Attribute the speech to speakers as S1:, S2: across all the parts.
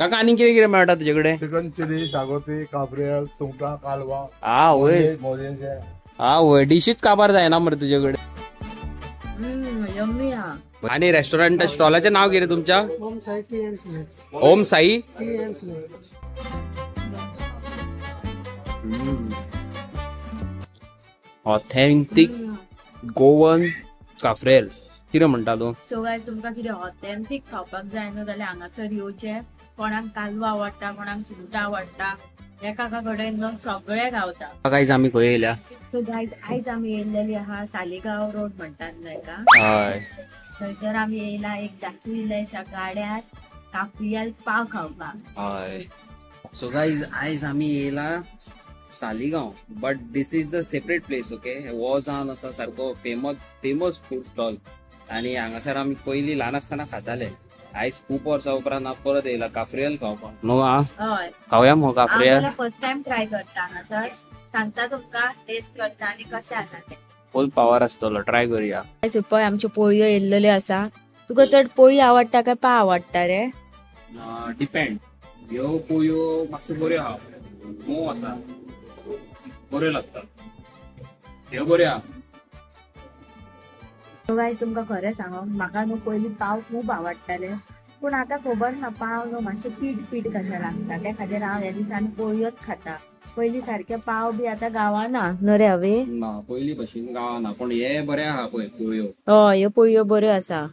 S1: काका आनी कितें कितें मेळटा तुजे कडेन?
S2: चिकन चिली, शागोती, काफ्रियल, सुंगटां, कालवा.
S1: आ वय आ वय, डिशीच काबार जायना मरे तुजे कडेन.
S3: यम्मी हा.
S1: आणि रेस्टॉरंट स्टॉलाचें नाव कितें तुमच्या?
S4: Om Sai tea and snacks.
S1: Om Sai
S4: tea and snacks.
S1: Authentic Goan cafreal कितें म्हणटा तूं?
S3: सो गायज तुमकां कितें ऑथेंटीक खावपाक जाय न्हू जाल्यार हांगासर येवचें. कोणाक कालवा आवडटा, कोणाक सुंगटां आवडटा, ह्या काका कडेन न्हू सगळें गावता.
S1: गायज आमी खंय येयल्या?
S3: सो गायज आयज आमी येयल्लेली आहा सालिगांव रोड म्हणटात न्हय का,
S1: हय,
S3: थंयसर आमी येयला एक दाखयल्ल्या गाड्यार काफ्रियल पाव खावपाक.
S1: हय. सो गायज आयज आमी येयला Saligao, but this is the separate place. Okay, हो जावन आसा सारको फेमस फेमस फूड स्टॉल आनी हांगासर आमी पयलीं ल्हान आसतना खाताले. आयज खूब वर्सां उपरांत हांव परत येयला काफ्रियल खावपाक. न्हू आ
S3: हय,
S1: खावया मगो काफ्रियल?
S3: फर्स्ट टायम ट्राय करता हांगासर, सांगता तुमकां टेस्ट करता आनी कशें आसा तें.
S1: फूल पावर आसतलो, ट्राय करूया.
S3: पळय आमच्यो पोळयो येयल्ल्यो आसा. तुका चड पोळी आवडटा काय पाव आवडटा रे?
S1: डिपेंड. ह्यो पोळयो मातश्यो बऱ्यो आहा, मोव आसा, बऱ्यो लागता, ह्यो बऱ्यो आहा.
S3: गायज तुमकां खरें सांगो, म्हाका न्हू पयलीं पाव खूब आवडटाले, पूण आतां खबर ना पाव न्हू मातशें पीठ पीठ कशें लागता, त्या खातीर हांव ह्या दिसांनी पोळयोच खाता. पयलीं सारकें पाव बी आतां गावना न्हू रे हांवें?
S1: ना, पयलीं भशेन गावना, पूण हे बरें आहा पळय पोळयो.
S3: हय, ह्यो पोळयो बऱ्यो आसा.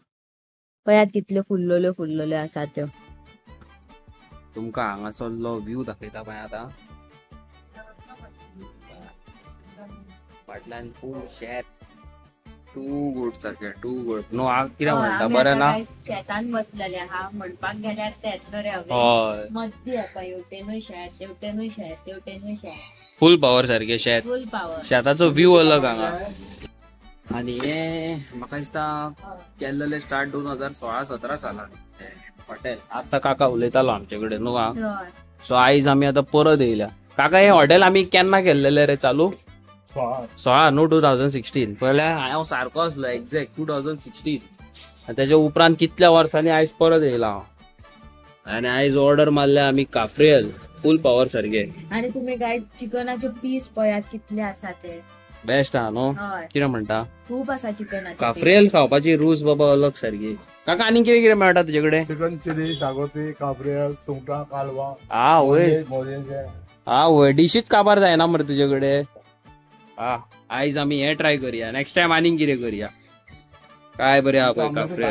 S3: पळयात कितल्यो फुल्लल्यो फुल्लल्यो आसा त्यो.
S1: तुमकां हांगासरलो व्यू दाखयता पळय आतां. फाटल्यान खूब शेत, टू गुड सारकें, टू गुड. न्हू हांव कितें म्हणटा, बरें ना?
S3: शेतान बसलेले आहा म्हणपाक गेल्यार तेंच न्हू रे हांवें?
S1: हय,
S3: मद्दी आसा, हेवटेनूय शेत, तेवटेनूय शेत, तेवटेनूय शेत.
S1: फूल पावर सारकें शेत,
S3: फूल पावर.
S1: शेताचो व्यू अलग हांगा. आनी हे म्हाका दिसता केल्लेले स्टार्ट 2016-17 सालान हॉटेल. आतां काका उलयतालो आमचे कडेन न्हू हा. सो आयज आमी आतां परत येयल्या. काका हे हॉटेल आमी केन्ना केल्लेले रे चालू? 16 न्हू, 2016. पळयल्यार हांव सारको आसलो एग्जॅक्ट 2016. आनी तेच्या उपरांत कितल्या वर्सांनी आयज परत येयला हांव. आनी आयज ऑर्डर मारल्या आमी काफ्रियल फूल पावर सारके.
S3: आनी तुमी गायज चिकनाचे पीस पळयात कितले आसा ते.
S1: बेस्ट आहा न्हू? कितें म्हणटा?
S3: खूब आसा चिकनाचे.
S1: काफ्रियल खावपाची रूच बाबा अलग सारकी. काका आनी कितें कितें मेळटा तुजे कडेन?
S2: चिकन चिली, शागोती, काफ्रियल, सुंगटां, कालवा.
S1: आ वय आ वय, डिशीच काबार जायना मरे तुजे कडेन. आयज आमी हे ट्राय करूया, नेक्स्ट टायम आनीक कितें करूया. काय बरें आहा पळय काफ्रियल.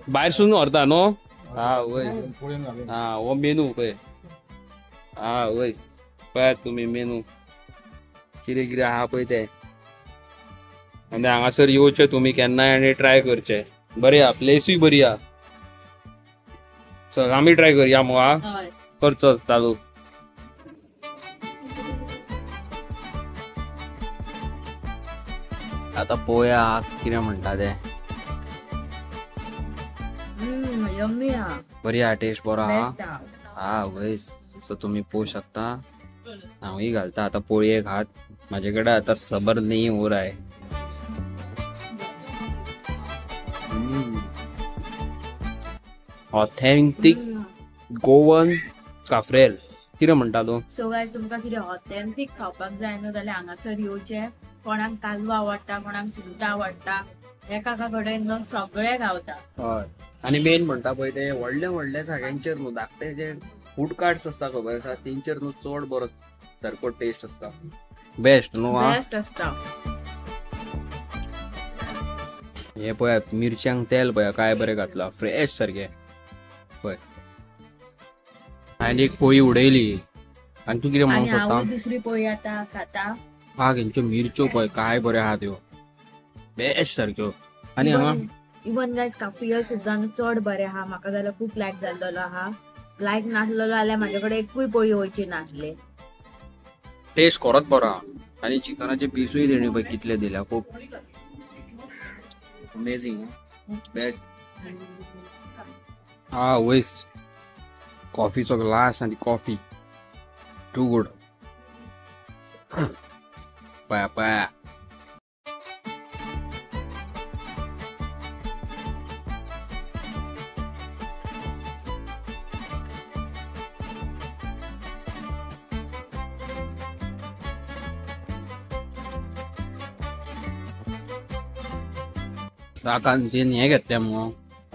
S1: भायरसून व्हरता न्हू? हा वय, हा हो मेनू पळय. हा वय पळयात तुमी मेनू कितें कितें आहा पळय तें. आनी हांगासर येवचें तुमी केन्नाय आनी ट्राय करचें. बरें आहा, प्लेसूय बरी आहा. चल आमी ट्राय करूया मगो. हा कर चल चालू. आता पोया कितें म्हणटा तें.
S3: यम्मी आहा,
S1: बरी आहा, टेस्ट बरो आहा. हा वय, सो तुमी पोवंक शकता. हांवूय घालता आतां पोळयेक हात, म्हाजे कडेन आतां सबर न्ही हो रहा है. ऑथेंटीक गोवन काफ्रियल कितें म्हणटा तूं?
S3: सो गायज तुमकां कितें ऑथेंटीक खावपाक जाय न्हू जाल्यार हांगासर येवचें. कोणाक कालवा आवडटा, कोणाक सुंगटां आवडटा, ह्या काका कडेन न्हू सगळें गावता.
S1: हय, आनी मेन म्हणटा पळय ते व्हडले व्हडले जाग्यांचेर न्हू धाकटे जे फूड कार्ट्स आसता खबर आसा, तेंचेर न्हू चड बरो सारको टेस्ट आसता. बेस्ट न्हू?
S3: बेस्ट आसता.
S1: हे पळयात मिरच्यांक तेल पळया काय बरें घातलां, फ्रेश सारकें पळय. आनी एक पोळी उडयली. आनी तूं कितें म्हणूंक सोदता?
S3: दुसरी पोळी आतां खाता.
S1: हा हेंच्यो मिरच्यो पळय काय बऱ्यो आहा त्यो, बेस्ट सारक्यो. आनी हांगा
S3: इवन गायज काफ्रियल सुद्दां चड बरें आहा. म्हाका जाल्यार खूब लायक जाल्लो आहा. लायक नासलेलो जाल्यार म्हाजे कडेन एकूय पोळी वयची नासली.
S1: टेस्ट खरोच बरो आहा. आनी चिकनाचे पिसूय तेणी पळय कितले दिल्या, खूब अमेझींग बेस्ट. हा वयस कॉफीचो ग्लास आनी कॉफी टू गुड. पळया पळया. काकान तीन हे घेतले मगो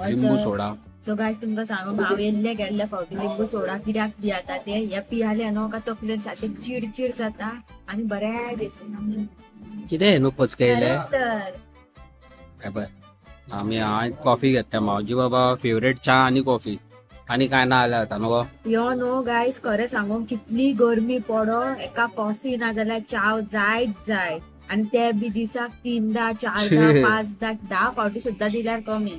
S1: लिंबू सोडा.
S3: सो गायज तुमकां सांगू हांव येल्ले गेल्ले फावटी लिंबू सोडा कित्याक पियाता ते हे पियाले न्हू का तकलेन सारकें चिडचिड जाता आनी बरें दिसना.
S1: कितें न्हू पचकयले
S3: तर
S1: पळय आमी हांव कॉफी घेतल्या. म्हाजी बाबा फेवरेट च्या आनी कॉफी आनी काय ना जाल्यार जाता न्हू गो.
S3: यो न्हू गायज खरें सांगू कितली गरमी पडो एका कॉफी ना जाल्यार च्याव जायच जाय आनी ते बी दिसाक 3दा 4दा 5दा 10 फावटी सुद्दां दिल्यार कमी.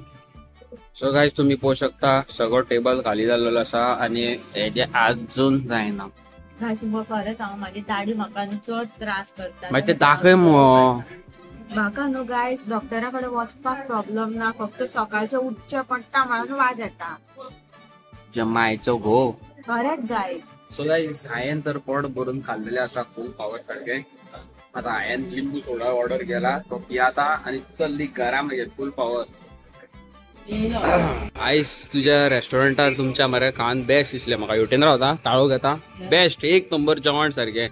S1: सो गायज तुम्ही पळोवंक शकता सगळो टेबल खाली जाल्लो आसा आनी हेजे आजून जायना.
S3: गायज तुमकां खरें सांगू म्हाजी दाडी म्हाका न्हू चड त्रास करता.
S1: मागीर ते दाखय मुगो
S3: म्हाका न्हू गायज डॉक्टरा कडेन वचपाक प्रॉब्लम ना, फक्त सकाळचें उठचें पडटा म्हणून वाज येता.
S1: मायचो घो
S3: खरेंच गायज.
S1: सो गायज हांवें तर पोट भरून खाल्लेलें आसा खूब पावर सारकें. आतां हांवें लिंबू सोडा ऑर्डर केला तो पियाता आनी चल्ली घरा मागीर फूल पावर. आयज तुज्या रेस्टॉरंटार तुमच्या मरे खावन बेस्ट दिसलें म्हाका. युटेन रावता ताळो घेता बेस्ट एक नंबर जेवण सारकें.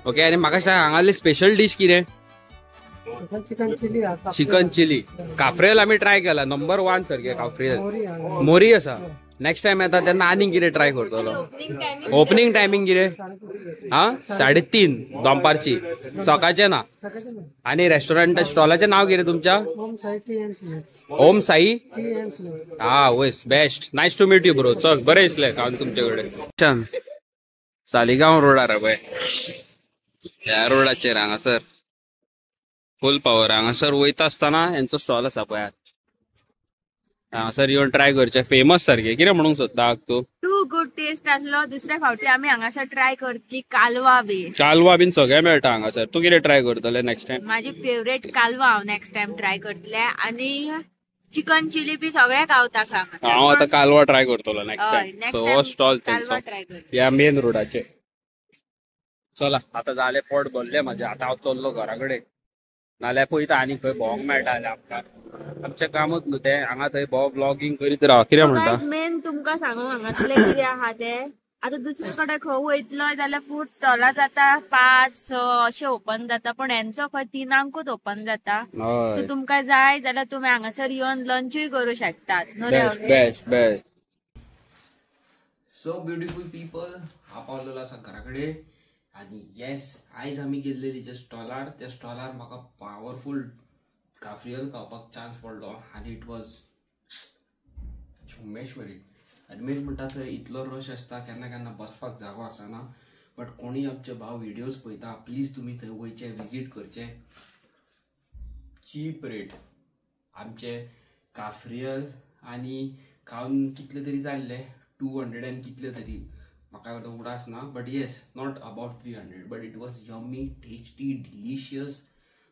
S1: ओके आनी म्हाका सांग हांगासरली स्पेशल डीश कितें?
S4: Chicken chilli.
S1: Chicken chilli cafreal आमी ट्राय केला नंबर 1 सारकें. काफ्रेल मोरी आसा. नेक्स्ट टायम येता तेन्ना आनीक कितें ट्राय करतलो. ओपनिंग टायमिंग कितें? हा 3:30 दनपारची, सकाळचें ना. आनी रेस्टॉरंट स्टॉलाचें नांव कितें तुमच्या? ओम साई. हा वयस best. Nice to meet you bro. चल बरें दिसलें खावन तुमचे कडेन. छान सालिगांव रोडार पळय ह्या रोडाचेर हांगासर फूल पावर. हांगासर वयता आसतना हेंचो स्टॉल आसा पळयात. हांगासर येवन ट्राय करचें फेमस सारकें. कितें म्हणूंक सोदता तूं?
S3: टू गुड टेस्ट आसलो. दुसऱ्या फावटी आमी हांगासर ट्राय करतली कालवा बी.
S1: कालवा बीन सगळें मेळटा हांगासर. तूं कितें ट्राय करतले नेक्स्ट टायम?
S3: म्हाजी फेवरेट कालवा हांव नेक्स्ट टायम ट्राय करतले आनी चिकन चिली बी सगळें गावता.
S1: हांव आतां कालवा ट्राय करतलो नेक्स्ट टायम. सो हो स्टॉल तेंचो ह्या मेन रोडाचेर. चला आतां जालें पोट भरलें म्हाजें. आतां हांव चल्लो घरा कडेन. नाल्यार पळयता आनी खंय भोंवंक मेळटा जाल्यार आमकां. आमचें कामूच न्हू तें हांगा थंय भोंव ब्लॉगींग करीत राव. कितें म्हणटा?
S3: मेन तुमकां सांगू हांगासलें कितें आहा तें. आतां दुसरे कडेन खंय वयतलो जाल्यार फूड स्टॉलां जाता 5-6 अशें ओपन जाता, पण हेंचो खंय 3 ओपन जाता. सो तुमकां जाय जाल्यार तुमी हांगासर येवन लंचूय करूं शकतात.
S1: Best best. So beautiful people, हांव पावलेलो आसा घरा कडेन आनी येस आयज आमी गेल्लेली ज्या स्टॉलार त्या स्टॉलार म्हाका पावरफूल काफ्रियल खावपाक चान्स पडलो आनी it was झुमेश्वरी. आनी मेन म्हणटा थंय इतलो रश आसता केन्ना केन्ना बसपाक जागो आसना. बट कोणूय आमचे भाव व्हिडियोज पळयता प्लीज तुमी थंय वयचे विजीट करचे. चीप रेट आमचे काफ्रियल आनी खावन कितले तरी जाल्ले 200 आनी कितले तरी म्हाका उडास ना, but yes not about 300. But it was yummy tasty delicious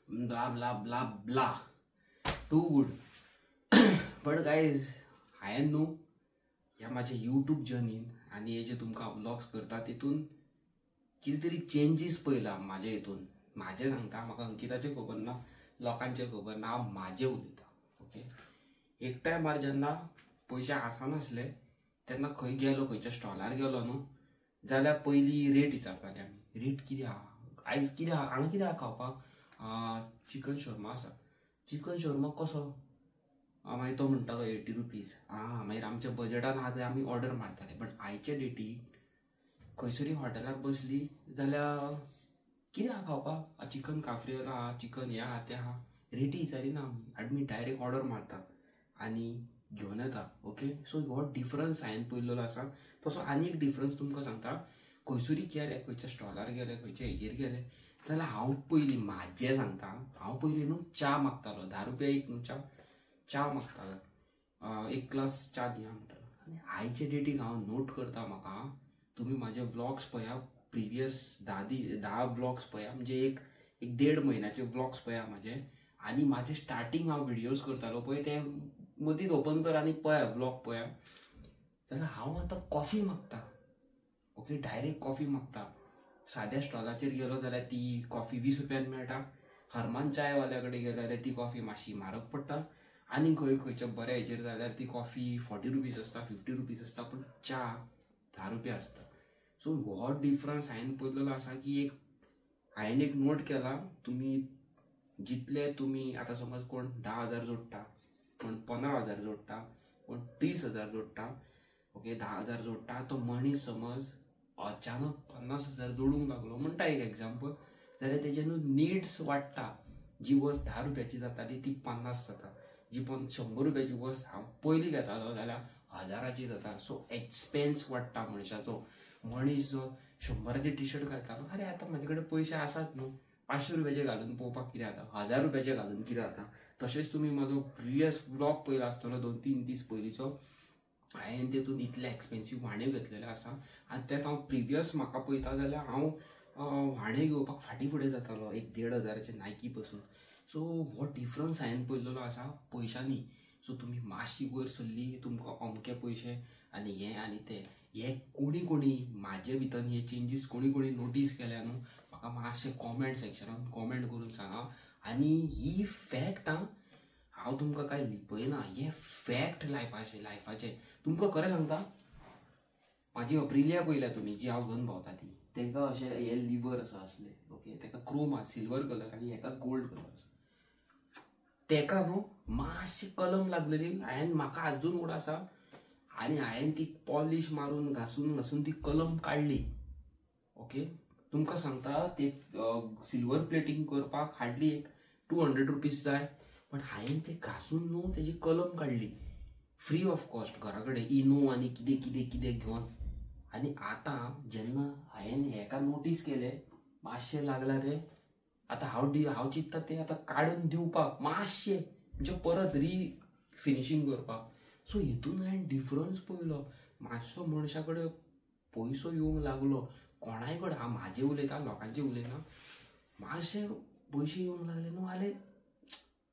S1: blah blah blah blah too good. But guys हांवें न्हू ह्या म्हाज्या यूट्यूब जर्नीन आनी हे जे तुमकां व्लॉग्स करता तितून कितें तरी चेंजीस पळयला म्हाजे हितून. म्हाजें सांगता म्हाका अंकिताचें खबर ना लोकांचें खबर ना, हांव म्हाजें उलयतां. ओके एक टायमार जेन्ना पयशे आसनासले तेन्ना खंय गेलो खंयच्या स्टॉलार गेलो न्हू जाल्यार पयलीं रेट विचारताले आमी. रेट कितें आहा आयज कितें आहा हांगा कितें आहा खावपाक? चिकन शोरमा आसा. चिकन शोरमा कसो? मागीर तो म्हणटालो 80 रुपीज. आं मागीर आमच्या बजटान आहा थंय आमी ऑर्डर मारताले. बट आयच्या डेटी खंयसरी हॉटेलार बसली जाल्यार कितें आहा खावपाक? चिकन काफ्रियल आहा, चिकन हें आहा तें आहा, रेटी विचारिना आमी डायरेक्ट ऑर्डर मारता आनी घेवन येता. ओके सो हो डिफरन्स हांवें पळयल्लो आसा. तसो आनी एक डिफरन्स तुमकां सांगता. खंयसरी गेले खंयच्या स्टॉलार गेले खंयच्या हेजेर गेले जाल्यार हांव पयलीं म्हाजें सांगता हांव पयलीं न्हू च्या मागतालो. 10 रुपया एक न्हू च्या मागतालो. एक ग्लास च्या दिया म्हणटालो. आनी आयचे डेटीक हांव नोट करता म्हाका तुमी म्हाजे व्लॉग्स पळया प्रिवियस 10 व्लॉग्स पळया म्हणजे एक 1.5 म्हयन्याचे व्लॉग्स पळया म्हाजे. आनी म्हाजे स्टार्टींग हांव व्हिडियोज करतालो पळय ते मदींच ओपन कर आनी पळया व्लॉग पळया जाल्यार हांव आतां कॉफी मागता. ओके डायरेक्ट कॉफी मागता. साद्या स्टॉलाचेर गेलो जाल्यार ती कॉफी 20 रुपयान मेळटा. हरमान चायवाल्या कडेन गेलो जाल्यार ती कॉफी मातशी म्हारग पडटा. आनी खंय खंयच्या बऱ्या हेजेर जाल्यार ती कॉफी 40 रुपीज आसता 50 रुपीज आसता, पूण च्या 10 रुपया आसता. सो हो डिफरन्स हांवें पळयलेलो आसा की एक हांवें एक नोट केला तुमी जितले तुमी आतां समज कोण 10,000 जोडटा कोण 15,000 जोडटा, कोण 30,000 जोडटा, ओके 10,000 जोडटा. तो मनीस समज अचानक 50,000 जोडूंक लागलो म्हणटा एक एग्जाम्पल, जाल्यार तेजे न्हू निड्स वाडटा. जी वस्त 10 रुपयाची जाताली ती 50 जाता, जी पण 100 रुपयाची वस्त हांव पयलीं घेतालो जाल्यार 1000ची जाता. सो एक्सपेन्स वाडटा मनशाचो. मनीस जो 100चे टी शर्ट घालतालो, अरे आतां म्हाजे कडेन पयशे आसात न्हू, 500 रुपयाचे घालून पळोवपाक कितें जाता, 1000 रुपयाचे घालून कितें जाता. तशेंच तुमी म्हाजो प्रिवियस व्लॉग पळयला आसतलो 2-3 दीस पयलींचो, हांवें तेतून इतले एक्सपेन्सीव व्हाणे घेतलेले आसा. आनी तें हांव प्रिवियस म्हाका पळयता जाल्यार हांव व्हाणे घेवपाक फाटीं फुडें जातालो 1-1.5 हजाराचे नायकी पसून. सो हो डिफरन्स हांवें पळयलेलो आसा पयशांनी. सो तुमी मातशी वयर सरली तुमकां अमके पयशे आनी हें आनी तें, हे कोणी कोणी म्हाजे भितर हे चेंजीस कोणी कोणी नोटीस केल्या न्हू, म्हाका मातशें कॉमेंट सेक्शनान कॉमेंट करून सांगा. आनी ही फॅक्ट आं, हांव तुमकां कांय लिपयना, हें फॅक्ट लायफाचें लायफाचें. तुमकां खरें सांगता, म्हाजी अप्रिलिया पळयल्या तुमी जी हांव घेवन भोंवता ती, तांकां अशें हे लिवर आसा असले, ओके ताका क्रोम आसा सिल्वर कलर आनी हेका गोल्ड कलर आसा. तेका न्हू मातशी कलम लागलेली हांवें, म्हाका आजून उडो आसा, आनी हांवें ती पॉलिश मारून घासून घासून ती कलम काडली. ओके तुमकां सांगता ते सिल्वर प्लेटींग करपाक हाडली एक 200 रुपीज जाय, पण हांवें ते घासून न्हू तेजी कलम काडली फ्री ऑफ कॉस्ट घरा कडेन इनो आनी कितें कितें कितें घेवन. आनी आतां जेन्ना हांवें हेका नोटीस केलें मातशें लागला तें, आतां हांव चिंत्ता तें आतां काडून दिवपाक मातशें म्हणजे परत रिफिनिशींग करपाक. सो हितून हांवें डिफरन्स पळयलो, मातसो मनशा कडेन पयसो येवंक लागलो, कोणाय कडेन, हांव म्हाजें उलयता लोकांचें उलयना, मातशे पयशे येवंक लागले न्हू जाल्यार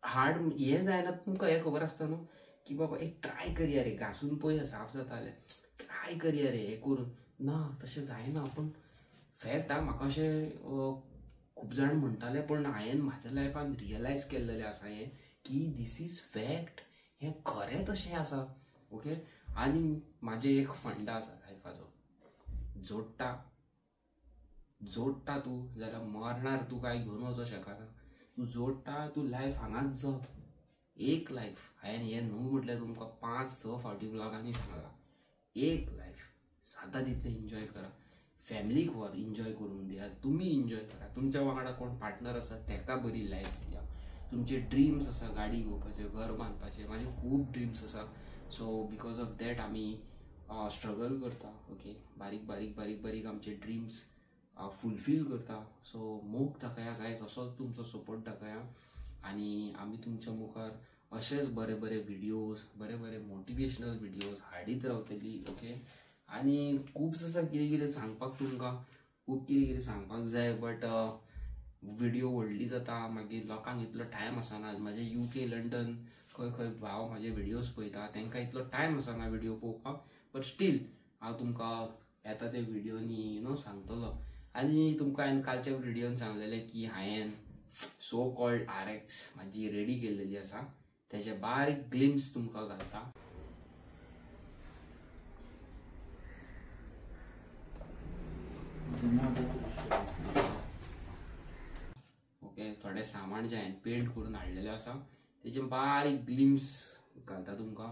S1: हार्ड हें जायना. तुमकां हें खबर आसता न्हू की बाबा एक ट्राय करया रे, घासून पळय साफ जाता जाल्यार ट्राय करया रे हें करून, ना तशें जायना. पूण फॅक्ट आं, म्हाका अशें खूब जाण म्हणटाले, पूण हांवें म्हाज्या लायफान रियलायज केल्लेलें आसा हें की this is fact, हें खरें तशें आसा. ओके आनी म्हाजें एक फंडा आसा लायफाचो, जोडटा जोडटा तूं जाल्यार मरणार तूं कांय घेवन वचोंक शकना, तूं जोडटा तूं लायफ हांगाच जग, एक लायफ. हांवें हें न्हू म्हटल्यार तुमकां 5-6 फावटी ब्लॉगांनी सांगलां, एक लायफ जाता तितलें एन्जॉय करा, फॅमिलीक व्हर एन्जॉय करूंक दिया, तुमी एन्जॉय करा, तुमच्या वांगडा कोण पार्टनर आसा तेका बरी लायफ दिया. तुमचे ड्रीम्स आसा गाडी घेवपाचे, घर बांदपाचे, म्हाजे खूब ड्रीम्स आसा. सो because of that आमी स्ट्रगल करता. ओके बारीक बारीक बारीक बारीक आमचे ड्रीम्स फुलफील करता. सो मोग दाखया गायज, असोच तुमचो सपोर्ट दाखया आनी आमी तुमच्या मुखार अशेच बरे बरे व्हिडियोज, बरे बरे मोटिवेशनल व्हिडियोज हाडीत रावतली. ओके आनी खूब आसा कितें कितें सांगपाक, तुमकां खूब कितें कितें सांगपाक जाय, बट व्हिडियो व्हडली जाता, मागीर लोकांक इतलो टायम आसना. म्हाजे UK London खंय खंय भाव म्हाजे व्हिडियोज पळयता, तांकां इतलो टायम आसना व्हिडियो पळोवपाक, बट स्टील हांव तुमकां येता ते व्हिडियोनी you know सांगतलो. आनी तुमकां हांवें कालच्या व्हिडियोन सांगलेलें की हांवें सो कॉल्ड RX म्हाजी रेडी केल्लेली आसा, तेजे बारीक ग्लिम्स तुमकां घालता. ओके थोडे सामान जे हांवें पेंट करून हाडलेलें आसा तेजे बारीक ग्लिम्स घालता तुमकां,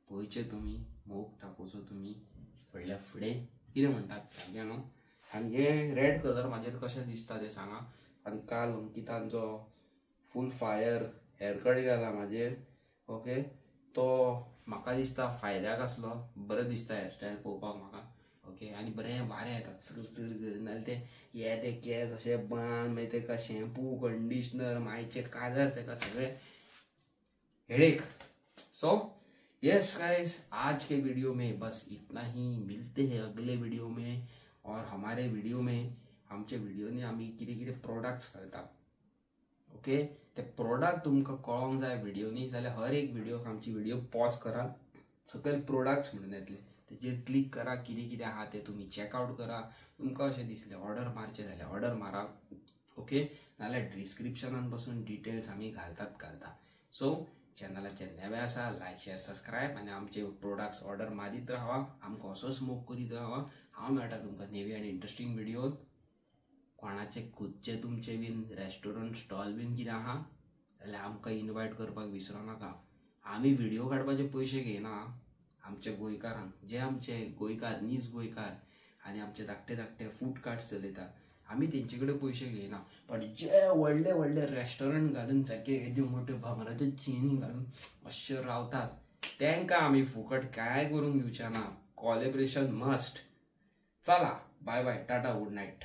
S1: पळयचे तुमी, मोग दाखोवचो तुमी व्हडल्या फुडें कितें म्हणटात सारकें न्हू. आनी हे रेड कलर म्हाजेर कशें दिसता तें सांगा. आनी काल अंकितान जो फूल फायर हेअरकट केला म्हाजेर, ओके तो म्हाका दिसता फायद्याक आसलो, बरें दिसता हेअरस्टायल पळोवपाक म्हाका. ओके आनी बरें वारें येता चर चर करून, नाल्यार ते हे ते केंस अशें बांद, मागीर तेका शॅम्पू कंडिशनर मायचे काजार तेका सगळें हेडेक. सो यस गाइस, आज के वीडियो में बस इतना ही, मिलते हैं अगले वीडियो में. और हमारे वीडियो में, आमचे व्हिडियोनी आमी कितें कितें प्रोडक्ट्स घालता, ओके ते प्रोडक्ट तुमकां कळोंक जाय व्हिडियोनी जाल्यार हर एक व्हिडियोक आमची व्हिडियो पॉज करा, सकयल प्रोडक्ट्स म्हणून येतले तेजेर क्लिक करा, कितें कितें आहा तें तुमी चॅकआवट करा. तुमकां अशें दिसलें ऑर्डर मारचें जाल्यार ऑर्डर मारा, ओके नाल्यार डिस्क्रिप्शनान बसून डिटेल्स आमी घालतात घालता. सो चॅनलाचेर नवे आसा लायक शेअर सबस्क्रायब आनी आमचे प्रोडक्ट्स ऑर्डर मारीत रावा, आमकां असोच मोग करीत रावा. हांव मेळटा तुमकां नवी आनी इंट्रस्टींग व्हिडियो. कोणाचे खुदचे तुमचे बीन रेस्टॉरंट स्टॉल बीन कितें आहा जाल्यार आमकां इनवायट करपाक विसरो नाका. आमी व्हिडिओ काडपाचे पयशे घेयना आमच्या गोंयकारांक, जे आमचे गोंयकार नीज गोंयकार आनी आमचे धाकटे धाकटे फूड कार्ट्स चलयता, आमी तेंचे कडेन पयशे घेयना. पण जे व्हडले व्हडले रेस्टॉरंट घालून सारके येद्यो मोट्यो भांगराच्यो चेनी घालून अशे रावतात तेंकां आमी फुकट कांय करूंक दिवचे ना. Collaboration must. चला, bye bye, tata, good night.